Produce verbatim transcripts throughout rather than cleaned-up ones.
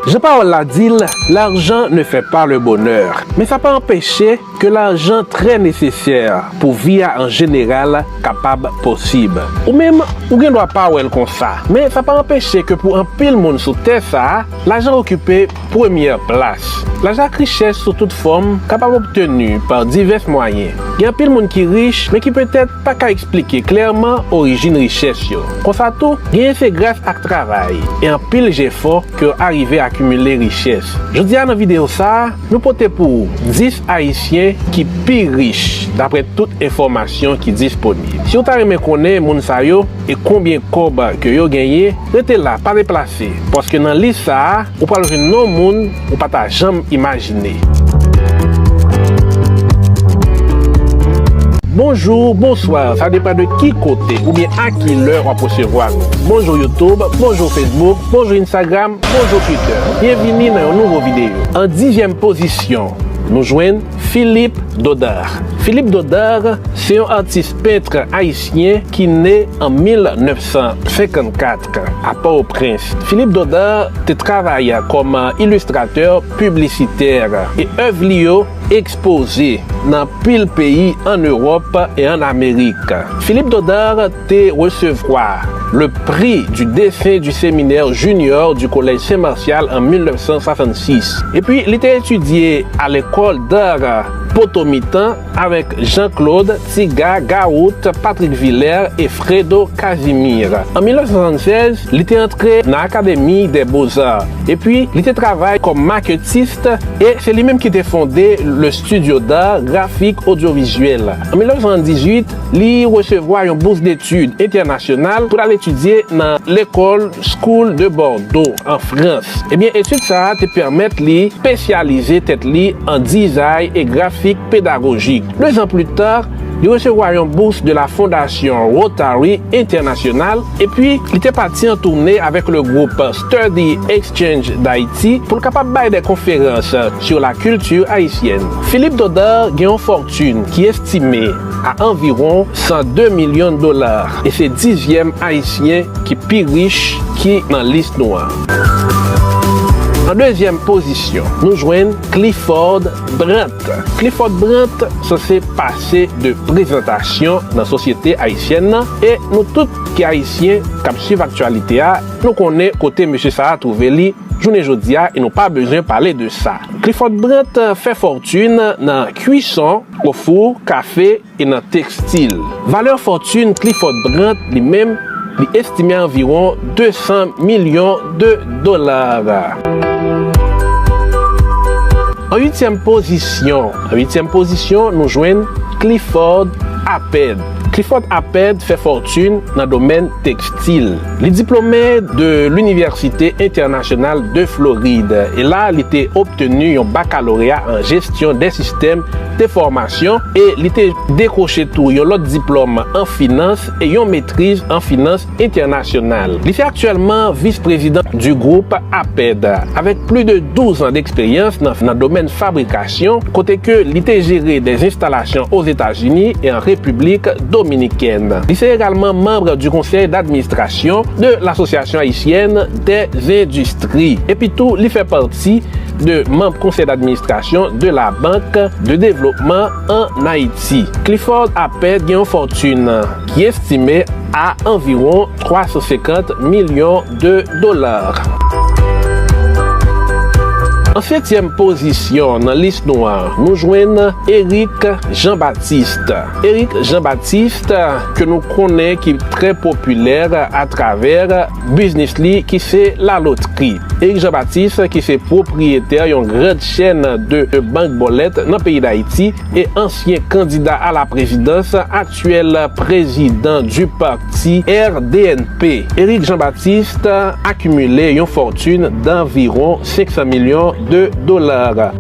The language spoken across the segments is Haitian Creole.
Jan pawòl la di l, l'argent ne fait pas le bonheur. Men sa pa anpeche ke lajan trè nesesè pou vi a an jeneral kapab posib. Ou menm, ou gen dwa pa wè l konsa, men sa pa anpeche ke pou anpil moun sou tè sa a, lajan okipe premyè plas. Lajan ak richès sou tout fòm kapab obteni pa divès mwayen. Gen anpil moun ki rich, men ki petèt pa ka eksplike klèman orijin richès yo. Konsa tou, genyen se gras ak travay e anpil jefò ke yo arive akimile richès. Jodi a nan videyo sa a, nou pote pou ou dis Ayisyen ki pi rich, dapre tout enfòmasyon ki disponib. Si w ta renmen konnen moun sa yo e konbyen kòb ke yo genyen, rete la, pa deplase, paske nan lis sa a, ou pral jwenn non moun ou pa ta janm imajine. Bonjou, bonswa, sa depann de ki kote oubyen a ki lè w ap resevwa nou. Bonjou YouTube, bonjou Facebook, bonjou Instagram, bonjou Twitter. Byenvini nan yon nouvo videyo. An dizyèm pozisyon, nou jwenn Philippe Dodard. Philippe Dodard se yon atis pent ayisyen ki ne an mil nèf san senkannkat a Pòtoprens. Philippe Dodard te travay kòm ilistratè piblisitè e èv li yo ekspoze nan anpil peyi ann Ewòp e ann Amerik. Philippe Dodard te resevwa le prix du dessin du séminaire junior du Collège Saint-Martial an mil nèf san swasannsis. Epi, li te etidye a lekòl d'art Potomitan avèk Jean-Claude Tiga Garout, Patrick Villers e Fredo Casimir. An mil nèf san swasannsèz, li te antre nan Académie des Beaux-Arts. Epi, li te travay kòm maketis e se li menm ki te fonde le Studio d'Art Graphique Audiovisuel. An mil nèf san swasanndizwit, li resevwa yon bous detid entènasyonal pou l al etidye nan lekòl School de Bordeaux, an Frans. Ebyen, etid sa a te pèmèt li espesyalize tèt li an dizay e grafik pedagojik. Dezan pli ta, li resevwa yon bous de la Fondation Rotary International, epi li te pati an toune avèk le gwoup Study Exchange d'Haïti pou l kapab bay de konferans sur la culture haïtienne. Philippe Dodard gen yon fòtin ki estime a anviwon san de milyon dola, e se dizyèm ayisyen ki pi rich ki nan lis nou an. An dezyèm pozisyon, nou jwenn Clifford Brandt. Clifford Brandt sanse pase de prezantasyon nan sosyete ayisyèn nan, e nou tout ki ayisyen k ap swiv aktyalite a, nou konnen kote mesye sa a twouve li jounen jodi a, e nou pa bezwen pale de sa. Clifford Brandt fè fòtin nan kwison, ofou, kafe, e nan tekstil. Valè fòtin Clifford Brandt li menm, li estime a anviwon de san milyon de dola. An uityèm pozisyon, an uityèm pozisyon, nou jwenn Clifford Appert. Clifford Appert fè fòtin nan domèn tekstil. Li diplome de l'Université Internationale de Floride, e la li te obteni yon bakaloreya an jesyon de sistèm de fòmasyon, e li te dekwoche tou yon lòt diplòm an finans e yon metriz an finans entènasyonal. Li se aktyèlman vis-prezidan du groupe Appert, avèk plis de douz an d'eksperyans nan, nan domèn fabrikasyon, kote ke li te jere de enstalasyon Ozetazini e an Repiblik Dominikèn. Li se egalman manm du conseil d'administration de l'Association Haïtienne des Industries. Epi tou, li fè pati de manm konsèy d'administrasyon de la Banque de Développement en Haïti. Clifford Appert gen yon fòtin ki estime a anviwon twa san senkant milyon de dola. An setyèm pozisyon nan lis nou an, nou jwenn Eric Jean-Baptiste. Eric Jean-Baptiste, ke nou konnen ki trè popilè atravè biznis li ki se lalotri. Eric Jean-Baptiste, ki se pwopriyetè yon grand chèn de, de bank bòlèt nan peyi Dayiti e ansyen kandida a la prezidans, aktyèl prezidan du pati R D N P. Eric Jean-Baptiste akimile yon fòtin d'anviwon senk san milyon de dola.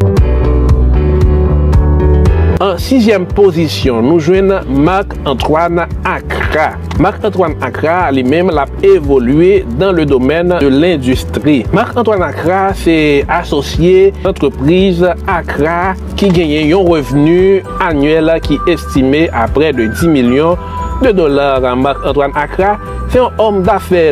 An sizyèm pozisyon, nou jwenn Marc Antoine Accra. Marc Antoine Accra, li menm, l ap evolye dans le domaine de l'industrie. Marc Antoine Accra se asosye antrepriz Accra ki genyen yon revni anyèl ki estime a près de dix millions de dola. Marc Antoine Accra Se yon òm dafè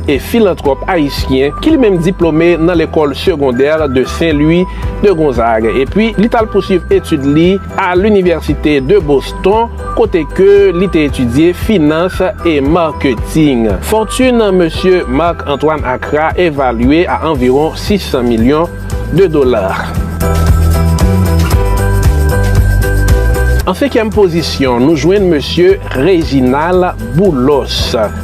e filantwòp ayisyen ki li menm diplome nan lekòl segondè de Saint-Louis de Gonzague. Epi, li t al pouswiv etid li a linivèsite de Boston, kote ke li te etidye finans e marketing. Fòtune Mesye Marc Antoine Accra evalye a anviwon sis san milyon de dola. An senkyèm pozisyon, nou jwenn Mesye Reginald Boulos.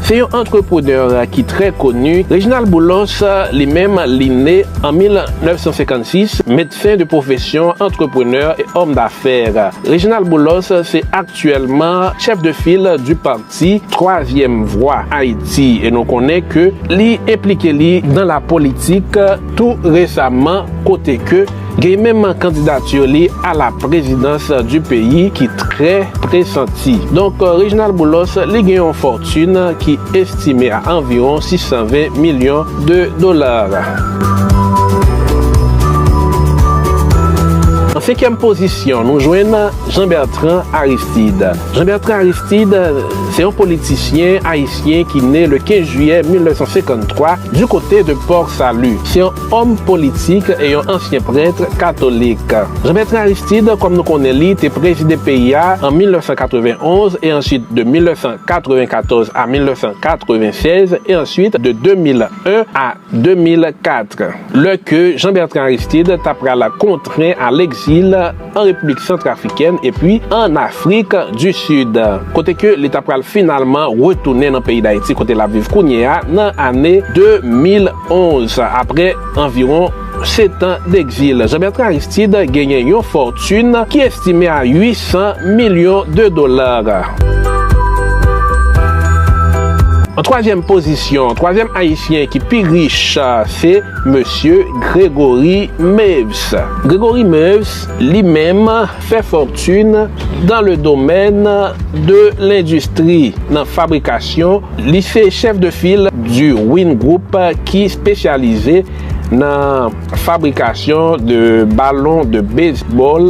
Se yon antreprenè ki trè koni. Reginald Boulos, li menm, li ne an mil nèf san senkannsis, medsen de pwofesyon, antreprenè e òm dafè. Reginald Boulos se aktyèlman chèf de fil du parti Twazyèm Vwa Ayiti, e nou konnen ke li enplike li nan lapolitik. Tou resaman, kote ke gen menm kandidati li a la prezidans du peyi ki trè presanti. Donk, Reginald Boulos, li gen yon fòtune ki estime a anviwon sis san ven milyon de dola. An senkyèm pozisyon, nou jwenn Jean Bertrand Aristide. Jean Bertrand Aristide se yon politisyen ayisyen ki ne le kenz jiyè mil nèf san senkanntwa du kote de Port Salut. Se yon òm politik e yon ansyen prèt katolik. Jean Bertrand Aristide, kòm nou konnen li, te prezide peyi a an mil nèf san katrevenn onz e answit de mil nèf san katrevenn katòz a mil nèf san katrevenn sèz e answit de de mil en a de mil kat, lè ke Jean Bertrand Aristide ta pral kontren a legzil an Repiblik Santrafrikèn epi an Afrik di Sid, kote ke li ta pral finalman retounen nan peyi Dayiti, kote l ap viv kounye a, nan ane de mil onz, apre anviwon sèt an degzil. Jean Bertrand Aristide genyen yon fòtune ki estime a uit san milyon de dola. An twazyèm pozisyon, twazyèm ayisyen ki pi rich, se Mesye Gregory Meves. Gregory Meves, li menm, fè fòtune dans le domaine de l'industrie, nan fabrikasyon. Li se chèf de fil du Win Group ki espesyalize nan fabrikasyon de balon de bezbòl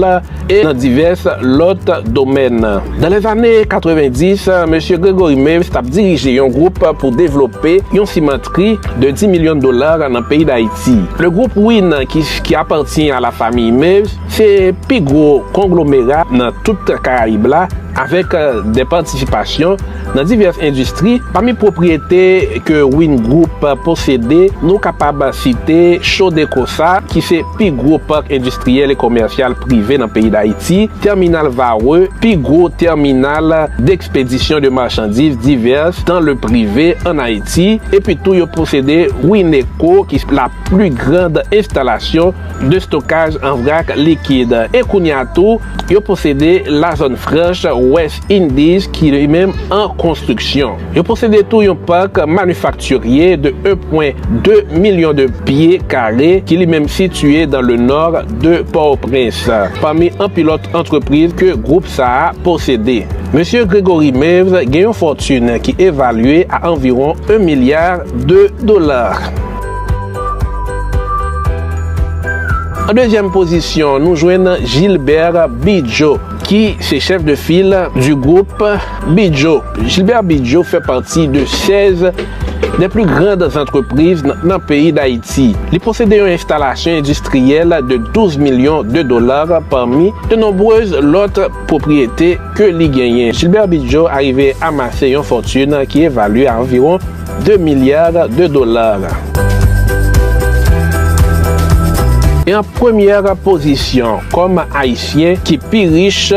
e nan divès lòt domèn. Dans les années quatre-vingt-dix, Mesye Gregory Meves t ap dirije yon gwoup pou devlope yon simantri de dis milyon dola nan peyi Dayiti. Le groupe Win, ki, ki apatyen a la famille Meves, se pi gwo konglomera nan tout Karayib la, avèk, euh, de patisipasyon nan divès endistri. Pami pwopriyete ke Win Group posede, nou kapab site Chodeco, sa ki se pi gwo pak endistriyèl e komèsyal prive nan peyi Dayiti, Terminal Varreux, pi gwo terminal d'expédition de marchandises diverses dans le privé en Haïti, epi tou yo posede Wineco, ki la plus grande installation de stockage en vrac liquide. E kounye a tou, yo posede la zone franche West Indies, ki li menm an konstriksyon. Yo posede tou yon pak manifaktirye de un pwen de milyon de pye kare, ki li menm sitiye dans le nord de Port-au-Prince, pami anpil lòt antrepriz ke gwoup sa a posede. Mesye Gregory Meves gen yon fòtune ki evalye a anviwon un milliard de dola. An dezyèm pozisyon, nou jwenn Gilbert Bidjo, ki se chèf de fil du groupe Bidjo. Gilbert Bidjo fè pati de sèz des plus grandes entreprises nan, nan peyi Dayiti. Li posede yon enstalasyon endistriyèl de douz milyon de dola pami de nonbrez lòt pwopriyete ke li genyen. Gilbert Bidjo arive amase yon fòtune ki evalye a anviwon de milya de dola. E an premyè pozisyon kòm Ayisyen ki pi rich,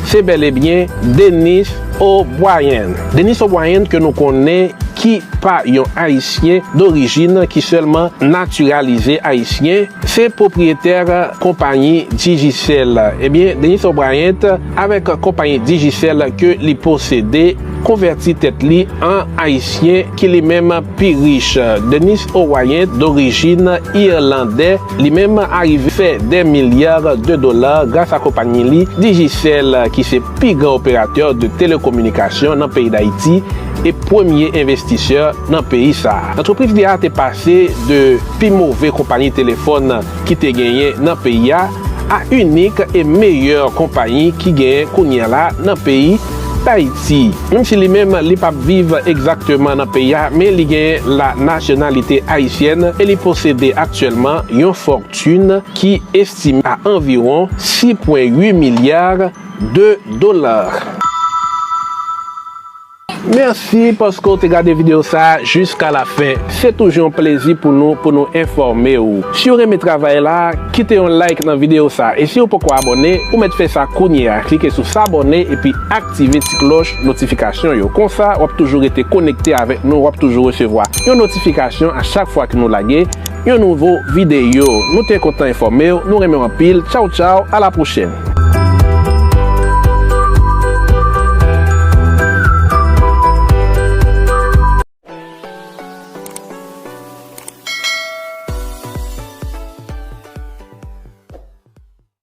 se bèl e byen Dennis O'Brien. Dennis O'Brien ke nou konnen ki pa yon Ayisyen dorijin ki sèlman natiralize Ayisyen, se pwopriyetè konpayi Digicel. Ebyen, Dennis O'Brien, avèk konpayi Digicel ke li posede, konvèti tèt li an Ayisyen ki li menm pi rich. Dennis O'Brien, dorijin irlandè, li menm arive fè dè milya de dola gras a konpayi li Digicel, ki se pi gran operatè de telekominikasyon nan peyi Dayiti e premye envestisè nan peyi sa a. Antrepriz li a te pase de pi move konpayi telefòn ki te genyen nan peyi a, a inik e meyè konpayi ki genyen kounye a la nan peyi Dayiti. Menm si li menm li p ap viv egzakteman nan peyi a, men li gen la nasyonalite ayisyèn e li posede aktyèlman yon fòtin ki estime a anviwon sis pwen uit milya de dola. Mèsi paske w te gade videyo sa a jiska la fen. Se toujou yon plezi pou nou pou nou enfòme w. Si w renmen travay la, kite yon like nan videyo sa a. E si w poko abòne, ou mèt fè sa kounye a. Klike sou s'abonner epi aktive ti klòch notifikasyon yo. Konsa, w ap toujou rete konekte avèk nou, w ap toujou resevwa yon notifikasyon a chak fwa ke nou lage yon nouvo videyo. Nou te kontan enfòme w, nou renmen w anpil. Tchaw, tchaw, a la pwochèn.